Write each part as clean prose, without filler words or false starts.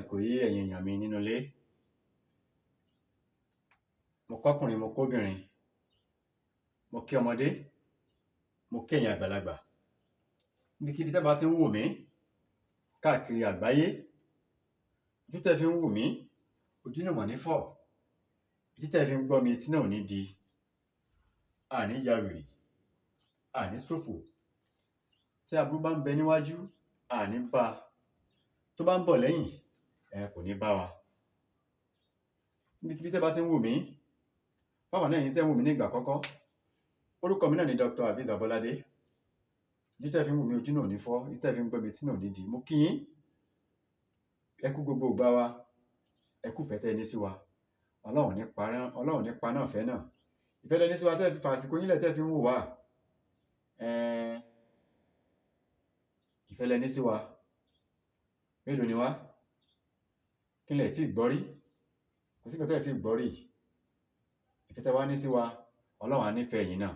Àsìkò yìí, ẹ̀yin èyàn mi nínú ilé. Mo kọ́kùnrin, mo kóbìnrin, mo kí ọmọdé, mo kí ẹ̀yin àgbàlagbà. Níbikíbi tẹ́ bá tí ń wò mí káàkiri àgbáyé, ojú tẹ́ fi ń wò mí, ojú náà ò mà ní fọ́, etí tẹ́ fi ń gbọ́ mi, etí náà ò ní di. A ní ya wèrè, a ní ṣòfò. Tí aburú bá ń bẹ níwájú, a ní bá a. Tó bá ń bọ̀ lẹ́yìn, kò ní bá wa. Níbikíbi tẹ́ bá tí ń wò mí, fún àǹfààní ẹ̀yin tẹ́ ń wò mí ní ìgbà àkọ́kọ́, orúkọ mi náà ni Dr. Hafiz Abọ́ládé. Ojú tẹ́ fi ń wò mí, ojú náà ò ní fọ́, etí tẹ́ fi ń gbọ́ mi, etí náà ò ní di. Mo kí yín, ẹ kú gbogbo ìgbà wa, ẹ kú ìfẹ́ tẹ́ ẹ ní sí wa. Ọlọ́run ò ní paná ìfẹ́ náà. Ìfẹ́ tẹ́ ẹ ní sí wa tẹ́ ẹ fi fàsìkò yín lẹ̀ tẹ́ ẹ fi ń wò wá. Ìfẹ́ lẹ ní sí wa. Mélòó ni wá? Kí lẹ tíì gbọ́ rí? Kò sí nǹkan tẹ́ ẹ̀ tíì gbọ́ rí. Ìfẹ́ tẹ́ wá ní sí wa, Ọlọ́run á nífẹ̀ẹ́ ẹ̀yin náà.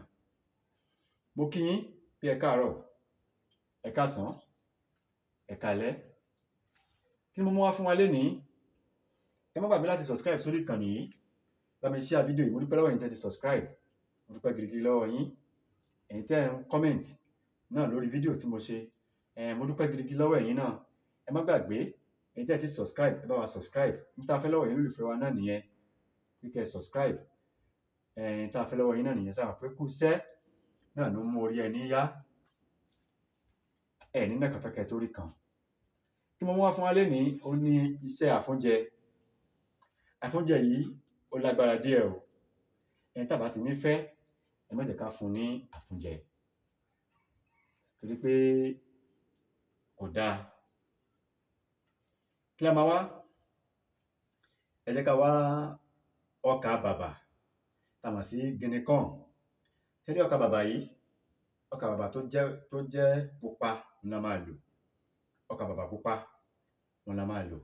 Mo kí yín pé ẹ káàárọ̀, ẹ káàsán, ẹ káalẹ́. Kí ni mo mú wá fún wa lénìí? Ẹ má gbàgbé láti subscribe sórí ìkànnì yìí. Bá mi share fídíò yìí. Mo dúpẹ́ lọ́wọ́ ẹ̀yin tẹ́ ti subscribe. Mo dúpẹ́ gidigidi lọ́wọ́ yín. Ẹ̀yin tẹ́ ẹ̀ ń comment náà lórí fídíò tí mo ṣe. Mo dúpẹ́ gidigidi lọ́wọ́ ẹ̀yin náà. Ẹ má gbàgbé, ẹ̀yin tẹ́ ẹ ti subscribe, ẹ bá wa subscribe. N tá a fẹ́ lọ́wọ́ ẹ̀yin olólùfẹ́ wa náà nìyẹn. Pé kẹ́ ẹ subscribe. N tá a fẹ́ lọ́wọ́ yín náà nìyẹn. Ṣé ẹ mọ̀ pé kú iṣẹ́ náà ló mú orí ẹni yá. Ẹ ní nàka tán kẹ́ ẹ tó rí kan. Kí mo mú wá fún wa lénìí, òun ní iṣẹ́ àfúnjẹ. Àfúnjẹ yìí ó lágbára díẹ̀ o. Ẹni tá bá ti ní fẹ́, ẹ má jẹ́ ká fún ní àfúnjẹ. Torí pé kò dáa. Kí la máa wá? Ẹ jẹ́ ká wá ọkà bàbà tá a mọ̀ sí guinea corn. Ṣé rí ọkà bàbà yìí? Ọkà bàbà tó jẹ́ pupa ni la máa lò. Ọkà bàbà pupa òun la máa lò.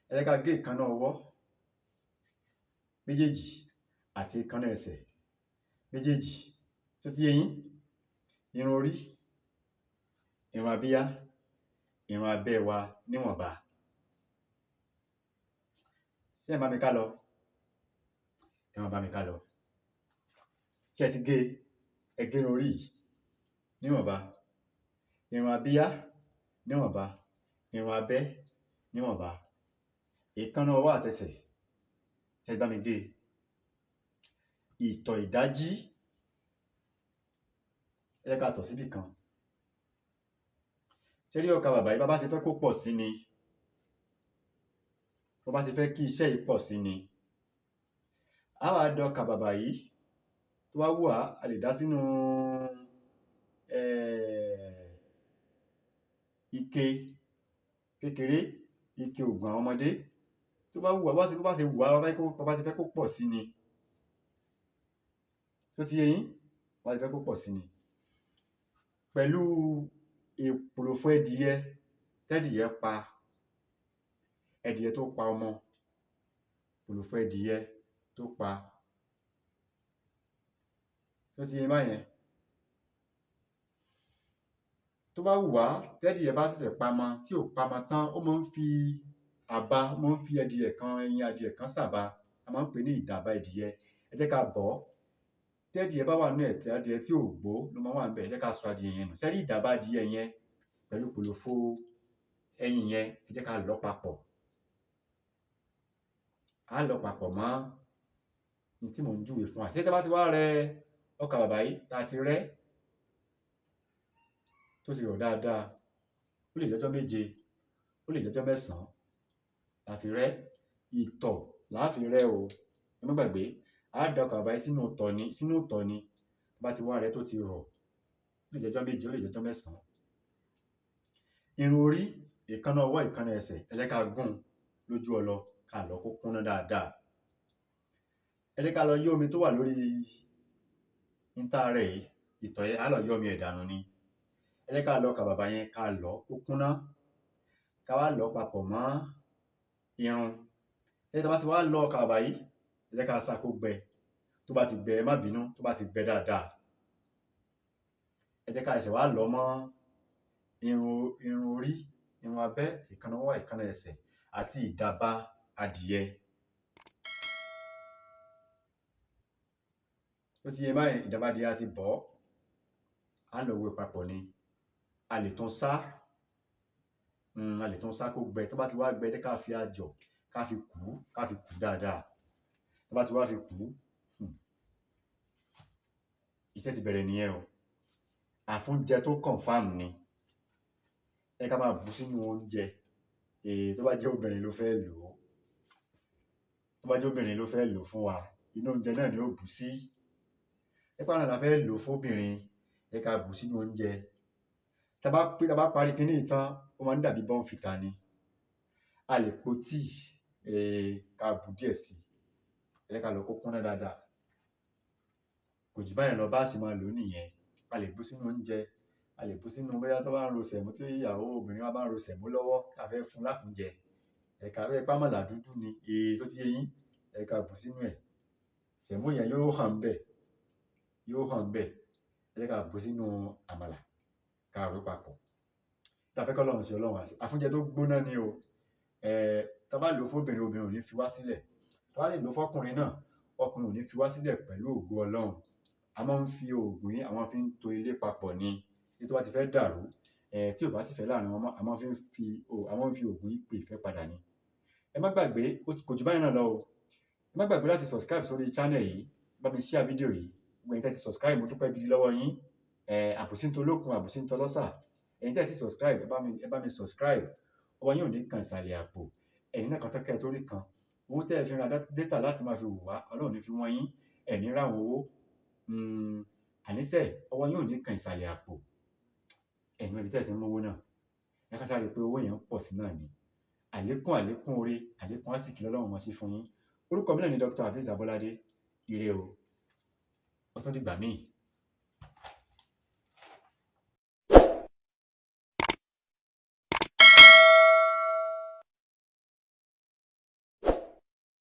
Ẹ jẹ́ ká gé èékánná ọwọ́ méjèèjì àti èékánná ẹsẹ̀ méjèèjì. Ṣó ti yé yín? Irun orí, irun abíyá, irun abẹ́ wa níwọ̀nba. Ṣé ẹ̀ ń bá mi ká lọ? Ẹ máa bá mi ká lọ. Ṣé ẹ ti gé e? Ẹ gé irun orí yìí níwọ̀nba, irun abíyá níwọ̀nba, irun abẹ́ níwọ̀nba, èékánná ọwọ́ àtẹsẹ̀, ṣé ẹ bá mi gé e? Ìtọ̀ ìdájí, ẹ jẹ́ ká tọ̀ síbì kan. Ṣé rí ọkà bàbà yìí, bá bá ṣe fẹ́ kó pọ̀ sí ni, bó bá ṣe fẹ́ kí iṣẹ́ yìí pọ̀ sí ni. Á wá da ọkà bàbà yìí, tó bá wù wá, a lè dà á sínú ike kékeré, ike ògùn àwọn ọmọdé. Tó bá wù wá, bó bá ṣe wù wá, bó bá ṣe fẹ́ kó pọ̀ sí ni. Ṣó ti yé yín? Bó bá ṣe fẹ́ kó pọ̀ sí ni. Pẹ̀lú kòròfo ẹdìyẹ tẹ́dìyẹ pa, ẹdìyẹ tó pa ọmọ, kòròfo ẹdìyẹ tó pa. Ṣó ti yé yín báyẹn? Tó bá wù wá, tẹ́dìyẹ bá ṣẹ̀ṣẹ̀ pamọ, tí ò pamọ tán, ó máa ń fi àba, ó máa ń fi ẹdìyẹ kan, ẹyin adìyẹ kan sàba. A máa ń pè é ní ìdàba ẹdìyẹ. Ẹ jẹ́ ká bọ̀ ọ́. Tí ẹdìyẹ bá wà nínú ẹ̀, tí adìyẹ tí ò gbó ló máa ń wà ńbẹ̀, ẹ jẹ́ ká sọ adìyẹ yẹn nù. Ṣé ẹ rí ìdàba adìyẹ yẹn pẹ̀lú kòlòfo ẹyin yẹn, ẹ jẹ́ ká lọ̀ ọ́ papọ̀. Á lọ̀ ọ́ papọ̀ mọ́ n tí mò ń júwe fún wa. Ṣé tá bá ti wá rẹ ọkà bàbà yìí, tá a ti rẹ́, tó ti rọ̀ dáadáa, ó lè jọ́jọ́ 7, ó lè jọ́jọ́ 9 la fi rẹ́. Ìtọ̀ là á fi rẹ́ o. Ẹ má gbàgbé, á da ọkà bàbà yìí sínú ìtọ̀ ni, sínú ìtọ̀ ni. Tá bá ti wá rẹ́ tó ti rọ̀, ó lè jọ́jọ́ 7, ó lè jọ́jọ́ 9. Irun orí, èékánná ọwọ́, èékánná ẹsẹ̀, ẹ jẹ́ ká gún un lójú ọlọ, ká lọ̀ ọ́ kó kúnná dáadáa. Ẹ jẹ́ ká lọ yọ́ omi tó wà lórí n tá a rẹ yìí, ìtọ̀ yẹn, á lọ yọ́ omi ẹ̀ dànù ni. Ẹ jẹ́ ká lọ ọkà bàbà yẹn, ká lọ̀ ọ́ kó kúnná, ká wá lọ̀ ọ́ papọ̀ mọ́ irun. Tá bá ti wá lọ ọkà bàbà yìí, ẹ jẹ́ ká sá kó gbẹ. Tó bá ti gbẹ, ẹ má bínú, tó bá ti gbẹ dáadáa, ẹ jẹ́ ká ṣẹ̀ṣẹ̀ wá lọ̀ ọ́ mọ́ irun orí, irun abẹ́, èékánná ọwọ́, èékánná ẹsẹ̀. àti ìdàbà adìyẹ. Ó ti yé báyìí, ìdàbà adìyẹ a ti bọ̀ ọ́, á lọ wé papọ̀ ni. A lè tún sá, a lè tún sá kó gbẹ. Tó bá ti wá gbẹ, jẹ́ ká fi ajọ̀ ká fi kù ú, ká fi kù ú dáadáa. Tó bá ti wá fi kù ú, iṣẹ́ ti bẹ̀rẹ̀ nìyẹn o. Àfúnjẹ tó confirm ni. Ẹ ká máa bù sínú oúnjẹ. Tó bá jẹ́ obìnrin ló fẹ́ lò ó, tó bá jẹ́ obìnrin ló fẹ́ lò ó fún wa, inú oúnjẹ náà ni ó bù sí. Nípa náà la fẹ́ lò ó fún obìnrin, ẹ ká bù sínú oúnjẹ. Tá bá parí kiní yìí tán, ó máa ń dàbí bọ́ǹfìtà ni. A lè po tíì, ká bù díẹ̀ sí i. Ẹ jẹ́ ká lọ kó kúnná dáadáa. Kò jù báyẹn lọ, bá ṣe máa lò ó nìyẹn. A lè bù sínú oúnjẹ, a lè bù sínú bóyá tó bá ń ro sẹ̀mó, tí ìyàwó obìnrin wa bá ń ro sẹ̀mó lọ́wọ́, tá fẹ́ fún láfúnjẹ. Ẹ ká fẹ́ pàmọ̀là dúdú ni, tó ti yé yín, ẹ ká bù sínú ẹ̀. Sẹ̀mó yẹn yóò hàn ńbẹ̀, yóò hàn ńbẹ̀. Ẹ jẹ́ ká bù sínú àmàlà, ká rò ó papọ̀. Tá fẹ́ kọ́lọ́run ṣe, Ọlọ́run á ṣe. Àfúnjẹ tó gbóná ni o. Tá bá lò ó fún obìnrin, obìnrin ò ní fi wá sílẹ̀. Tá bá sì lò ó fọ́kùnrin náà, ọkùnrin ò ní fi wá sílẹ̀ pẹ̀lú ògo Ọlọ́run. A máa ń fi òògùn yìí, a máa fi ń to ilé papọ̀ ni. Tí tó bá ti fẹ́ dàrú, tí ò bá sì fẹ́ láàrin wọn mọ́, a máa ń fi òògùn yìí pè ìfẹ́ padà ni. Ẹ má gbàgbé, kò jù báyìí náà lọ o. Ẹ má gbàgbé láti subscribe sórí channel yìí, bá mi share fídíò yìí. Gbogbo ẹ̀yin tẹ́ ti subscribe, mo dúpẹ́ gidi lọ́wọ́ yín. Àbùsí ń tolókun, àbùsí ń tọlọ́sà. Ẹ̀yin tẹ́ ti subscribe, ẹ bá mi subscribe. Ọwọ́ yín ò ní kan ìsàlẹ̀ àpò. Ẹ̀yin náà kan tán kẹ́ ẹ tó rí kan. Owó tẹ́ ẹ fi ra data láti máa fi wò wá, Ọlọ́run ò ní fi wọ́n yín. Ẹ̀ ní ráhùn owó. Àníṣe, ọwọ́ yín ò ní kan ìsàlẹ̀ àpò. Ẹ̀yin mọ ibi tẹ́ ẹ ti ń mú owó náà. Ẹ ká sáré pé owó yẹn ń pọ̀ sí náà ni. Àlékún àlékún oore, àlékún àsìkí lọ́lọ́run máa ṣe fún yín. Orúkọ mi náà ni Dr. Hafiz Abolade. Ire o. Ó tún dìgbà míì.